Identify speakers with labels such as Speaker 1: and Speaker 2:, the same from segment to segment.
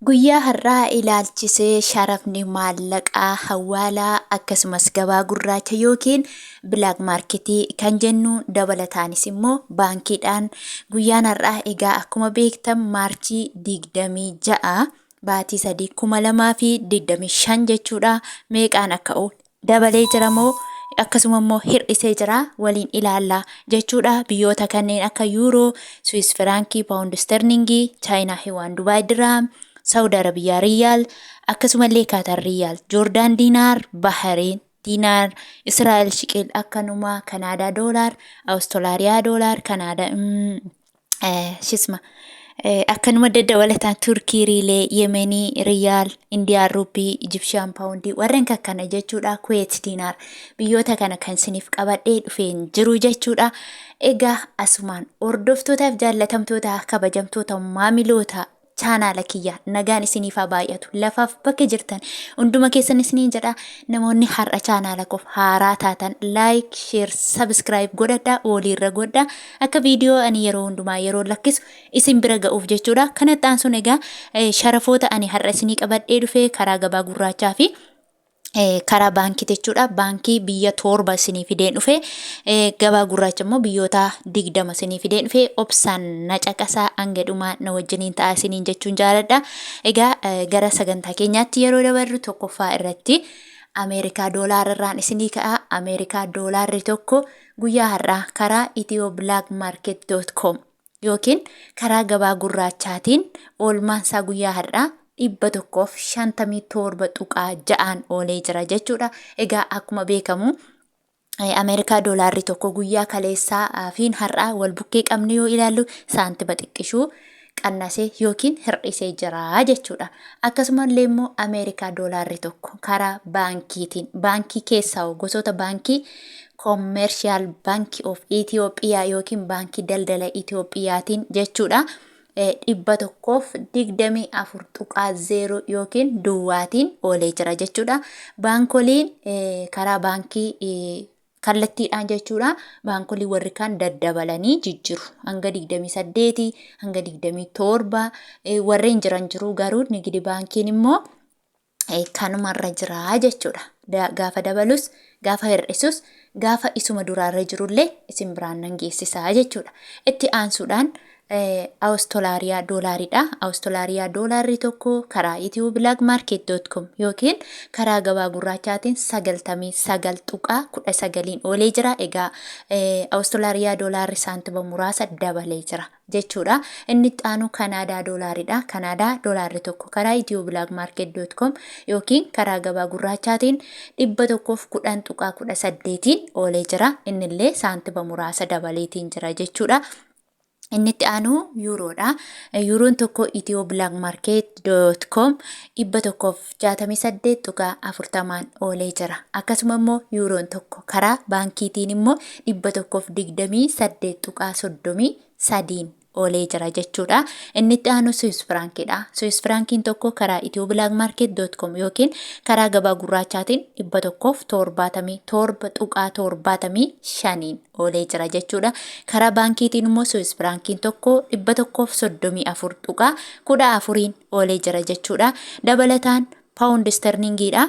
Speaker 1: Guyyaa har'aa ilaalchisee sharafni maallaqaa hawwaalaa akkasumas gabaa gurraacha yookiin black market kan jennu, dabalataanis immoo baankiidhaan guyyaan har'aa egaa akkuma beektan Maarchii 26, baatii 3, 2025 jechuudha. Meeqaan akka oolu, dabalee jira moo akkasuma immoo hir'isee jira, waliin ilaalla jechuudha. Biyyoota kanneen akka yuuroo, Swiss firaankii, paawundi sterlingii, Chaayinaa yuwaan, Dubaay diraam, Saawud Arabiyaa riyaal, akkasumallee Kaatar riyaal, Joordaan diinaar, Bahareen diinaar, Israa'el shiqil, akkanuma Kanaadaa doolaar, Awustiraaliyaa doolaar, Kanaadaa shisma, akkanuma daddabalataan Turkii riilee, Yemenii riyaal, Indiyaan ruupii, Ijibshiyaan paawundii, warreen kakkana jechuudha, Kuweet diinaar, biyyoota kana kan isiniif qabadhee dhufeen jiru jechuudha. Egaa asumaan hordoftootaaf, jaallatamtoota, kabajamtoota maamiloota chaanaala kiyya, nagaan isiniif haa baay'atu lafaaf bakka jirtan hunduma keessan isiniin jedha. Namoonni har'a chaanaala koof haaraa taatan like, share, subscribe godhadha, waliirra godha, akka viidiyoo ani yeroo hundumaa yeroo lakkisu isin bira ga'uuf jechuudha. Kanatti aansuun egaa sharafoota ani har'a isinii qabadhee dhufe karaa gabaa gurraachaa fi karaa baankii jechuudha. Baankii biyya 7 isinii fideen dhufe. Gabaa gurraacha immoo biyyoota 20 isinii fideen dhufe. Obsaan na caqasaa, hanga dhumaa na wajjiniin ta'a isiniin jechuun jaaladha. Egaa gara sagantaa keenyaatti yeroo dabarru, tokkoffaa irratti Ameerikaa doolaararraan isinii ka'a. Ameerikaa doolaarri tokko guyyaa har'aa karaa ethioblakmarket.com yookiin karaa gabaa gurraachaatiin oolmaan isaa guyyaa har'aa 157.6n oolee jira jechuudha. Egaa akkuma beekamu Ameerikaa doolaarri tokko guyyaa kaleessaa fi har'aa wal bukkee qabne yoo ilaallu saantima xiqqishuu qannasee yookiin hir'isee jira jechuudha. Akkasumallee immoo Ameerikaa doolaarri tokko karaa baankiitiin, baankii keessaa gosoota baankii Commercial Bank of Ethiopia yookiin Baankii Daldala Itiyoophiyaatiin jechuudha. 124.0 yookiin duwwaatiin oolee jira jechuudha. Baankoliin karaa baankii kallattiidhaan jechuudha. Baankolii warri kaan daddabalanii jijjiru. Hanga 28, hanga 27 warreen jiran jiru, garuu nigidi baankiin immoo kanumarra jira jechuudha. Gaafa dabalus, gaafa hir'isus, gaafa isuma duraarra jirullee isin biraan nan geessisaa jechuudha. Itti aansuudhaan Awustiraaliyaa doolaaridha. Awustiraaliyaa doolaarri tokko karaa ethioblakmarket.com yookiin karaa gabaa gurraachaatiin 99.19n oolee jira. Egaa Awustiraaliyaa doolaarri saantima muraasa dabalee jira jechuudha. Inni itti aanu Kanaadaa doolaaridha. Kanaadaa doolaarri tokko karaa ethioblakmarket.com yookiin karaa gabaa gurraachaatiin 110.18n oolee jira. Innillee saantima muraasa dabaleetiin jira jechuudha. Inni itti aanu yuuroodha. Yuuroon tokko ethioblakmarket.com 168.40n oolee jira. Akkasuma immoo yuuroon tokko karaa baankiitiin immoo 128.33n oolee jira jechuudha. Inni itti aanu Swiss firaankiidha. Swiss firaankiin tokko karaa ethioblakmarket.com yookiin karaa gabaa gurraachaatiin 177.75n oolee jira jechuudha. Karaa baankiitiin immoo Swiss firaankiin tokko 134.14n oolee jira jechuudha. Dabalataan paawundi sterlingiidha.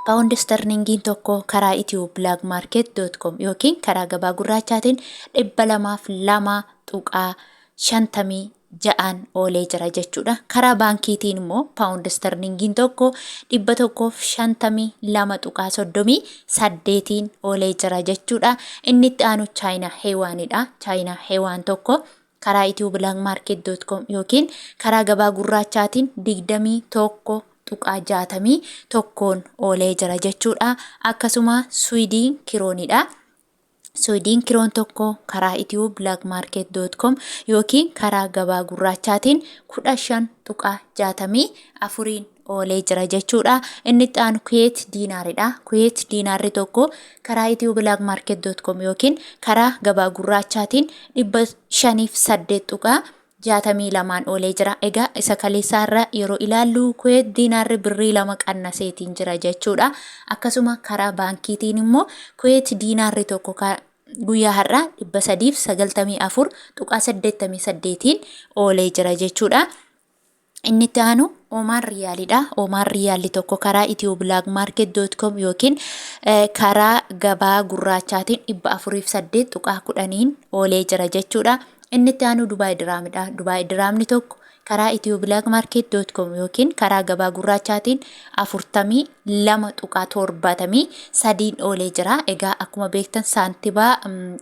Speaker 1: Paawundi sterlingiin tokko karaa ethioblakmarket.com yookiin karaa gabaa gurraachaatiin 202.56n oolee jira jechuudha. Karaa baankiitiin immoo paawundi sterlingiin tokko 152.38n oolee jira jechuudha. Inni itti aanu Chaayinaa yuwaanidha. Chaayinaa yuwaan tokko karaa ethioblakmarket.com yookiin karaa gabaa gurraachaatiin 21.61n oolee jira jechuudha. Akkasuma Swiidin kiroonidha. Swiidin kiroon tokko karaa ethioblakmarket.com yookiin karaa gabaa gurraachaatiin 15.64n oolee jira jechuudha. Inni itti aanu Kuweet diinaaridha. Kuweet diinaarri tokko karaa ethioblakmarket.com yookiin karaa gabaa gurraachaatiin 508.62n oolee jira. Egaa isa kaleessaarra yeroo ilaallu Kuweet diinaarri birrii 2 qannaseetiin jira jechuudha. Akkasuma karaa baankiitiin immoo Kuweet diinaarri tokko guyyaa har'aa 394.88n oolee jira jechuudha. Inni itti aanu Omaan Riyaalidha. Omaan Riyaalli tokko karaa ethioblagmarket.com yookiin karaa gabaa gurraachaatiin 408.10n oolee jira jechuudha. Inni itti aanu Dubaay Diraamidha. Dubaay Diraamni tokko karaa ethioblagmarket.com yookiin karaa gabaa gurraachaatiin 42.73n oolee jira. Egaa akkuma beektan saantibaa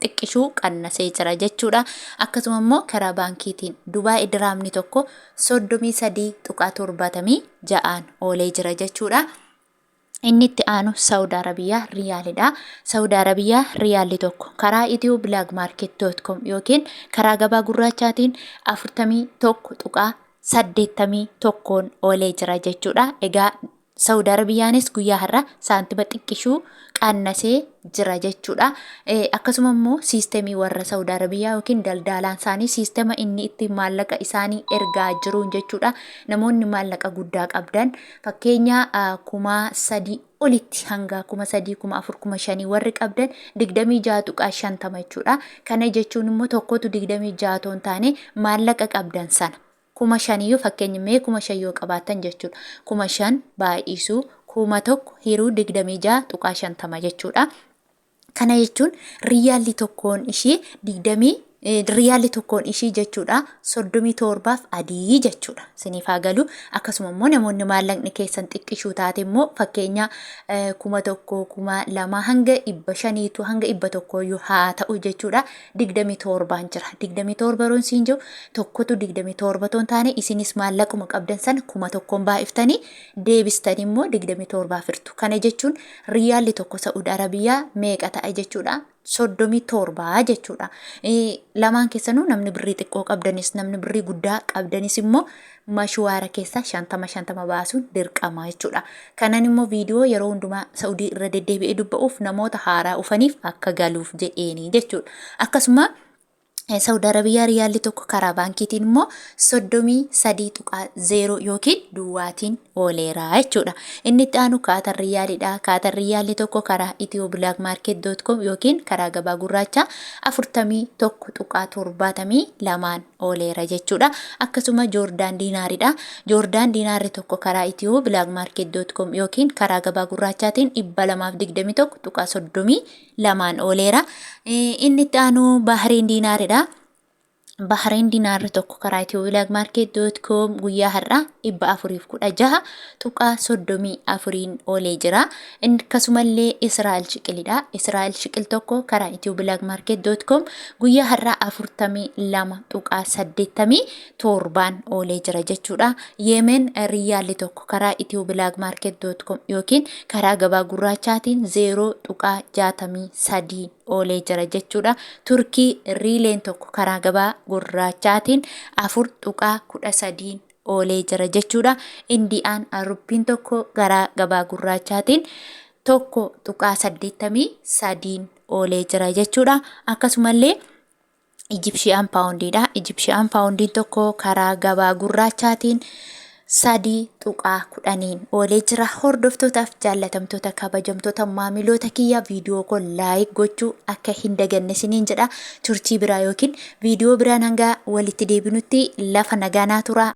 Speaker 1: xiqqishuu qannasee jira jechuudha. Akkasuma immoo karaa baankiitiin Dubaay Diraamni tokko 33.76n oolee jira jechuudha. Inni itti aanu Saawud Arabiyaa Riyaalidha. Saawud Arabiyaa Riyaalli tokko karaa ethioblagmarket.com yookiin karaa gabaa gurraachaatiin 41.81n oolee jira jechuudha. Egaa Saawud Arabiyaanis guyyaa har'a saantima xiqqishuu qannasee jira jechuudha. Akkasuma immoo siistemii warra Saawud Arabiyaa yookiin daldaalaan isaanii siistema inni ittiin maallaqa isaanii ergaa jiruun jechuudha. Namoonni maallaqa guddaa qabdan fakkeenya 3000 olitti hanga 3000, 4000, 5000 warri qabdan 26.50 jechuudha. Kana jechuun immoo tokkotu 26 otoo hin taane maallaqa qabdan sana 5000 iyyuu fakkeenya mee 5000 yoo qabaattan jechuudha. 5000 baay'isuu 1000 hiruu 26.50 jechuudha. Kana jechuun riyaalli tokkoon ishii digdamii riyaalli tokkoon ishii jechuudha 37f adii jechuudha. Isiniif haa galu. Akkasuma immoo namoonni maallaqni keessan xiqqishuu taate immoo fakkeenya 1000, 2000 hanga 500tu hanga 100 iyyuu haa ta'u jechuudha. 27n jira. 27 yeroon siin jiru tokkotu 27 otoo hin taane isinis maallaquma qabdan sana 1000n baay'iftanii deebistanii immoo 27 firtu. Kana jechuun riyaalli tokko Sa'ud Arabiyaa meeqa ta'a jechuudha? 37 jechuudha. Lamaan keessanuu namni birrii xiqqoo qabdanis namni birrii guddaa qabdanis immoo mashuwaara keessa 50 50 baasuun dirqama jechuudha. Kanan immoo viidiyoo yeroo hundumaa Sa'udii irra deddeebi'ee dubba'uuf namoota haaraa ufaniif akka galuuf jedheeni jechuudha. Akkasuma Saudi Arabiyaa riyaalli tokko karaa baankiitiin immoo 33.0 yookiin duwwaatiin ooleera jechuudha. Inni itti aanu Kaatar riyaalidha. Kaatar riyaalli tokko karaa ethioblagmarket.com yookiin karaa gabaa gurraachaa 41.72n ooleera jechuudha. Akkasuma Joordaan diinaaridha. Joordaan diinaarri tokko karaa ethioblagmarket.com yookiin karaa gabaa gurraachaatiin 221.32n ooleera. Inni itti aanu Baahireen diinaaridha. Bahreen dinaarri tokko karaa ethioblagmarket.com guyyaa har'aa 416.34n oolee jira. Akkasumallee Israa'el shiqilidha. Israa'el shiqil tokko karaa ethioblagmarket.com guyyaa har'aa 42.87n oolee jira jechuudha. Yemen riyyaalli tokko karaa ethioblagmarket.com yookiin karaa gabaa gurraachaatiin 0.63 oolee jira jechuudha. Turkii riileen tokko karaa gabaa gurraachaatiin 4.13 oolee jira jechuudha. Indiyaan ruppiin tokko karaa gabaa gurraachaatiin 1.83 oolee jira jechuudha. Akkasumallee Ijipshiyaan paawundiidha. Ijipshiyaan paawundiin tokko karaa gabaa gurraachaatiin 3.10n oolee jira. Hordoftootaaf jaallatamtoota kabajamtoota maamiloota kiyya viidiyoo koo like gochuu akka hin daganne isiniin jedha. Turtii biraa yookiin viidiyoo biraan hanga walitti deebinutti lafa nagaa naa turaa.